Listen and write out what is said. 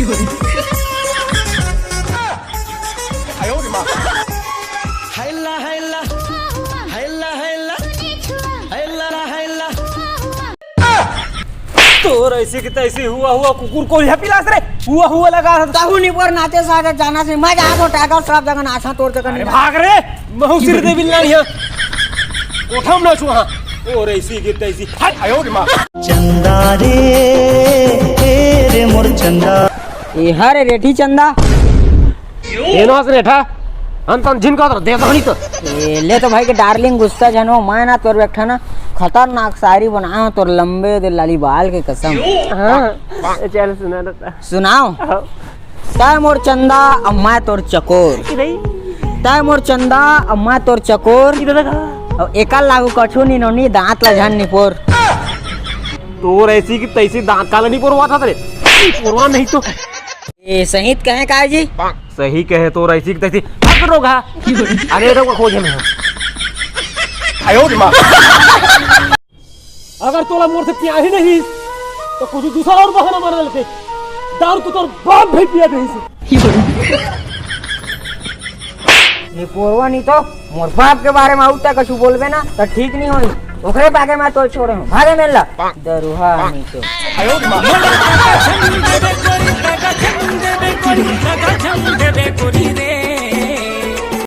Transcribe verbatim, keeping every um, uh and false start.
हैला, हैला, हैला, हैला, हैला, हैला। तोर ऐसी की तैसी हुआ हुआ कुकुर को यह पिलास रे, हुआ हुआ लगा। कहू निपोर नाचे सारे जाना से मैं जात हो टाइगर श्रॉफ जगह नाचा तोर जगह अरे नहीं। भाग रे, महू सिर दे बिल्ला नहीं है। उठम ना छुआ। और ऐसी की तैसी। हट, आयो रे माँ। चंदा रे, ए रे मोर चंदा। ए हरे रेठी चंदा। ए नोस रेठा। अन तन झिन का दे दहनी तो। ए, ले तो भाई के डार्लिंग गुस्सा झन हो, मैं ना तोर बेठा ना खतरनाक शायरी बनाया हूँ तोर लंबे दे लाली बाल के कसम। हाँ, चल सुना देता। सुनाओ। हाँ। तय मोर चंदा, अब मैं तोर चकोर। कि नहीं? तय मोर चंदा, अब मैं तोर चकोर। कि दादा का? अब एकल लागू कछु नी नोनी, दांत ला झन निपोर। तोर ऐसी की तैसी दांत काला नी पोरवा था तेरे। पोरवा नहीं तो। ए, सही त कहे का जी? सही कहे तोर ऐसी की तैसी। भाग रोगा। अरे रोगा खोजे में। आयो रे माँ। अगर तोला मोर से प्यार ही नहीं, तो कुछ दूसरा और बहाना मार लेते। दारू तो तोर बाप भी पिया नहीं से। ये पोरवा नहीं तो मोर बाप के बारे में आउता कछु बोलबे ना, तो ठीक नहीं होई। ओकरे बागे मैं तो छोड़े हूँ, भागे मेला। दरुहा नहीं तो।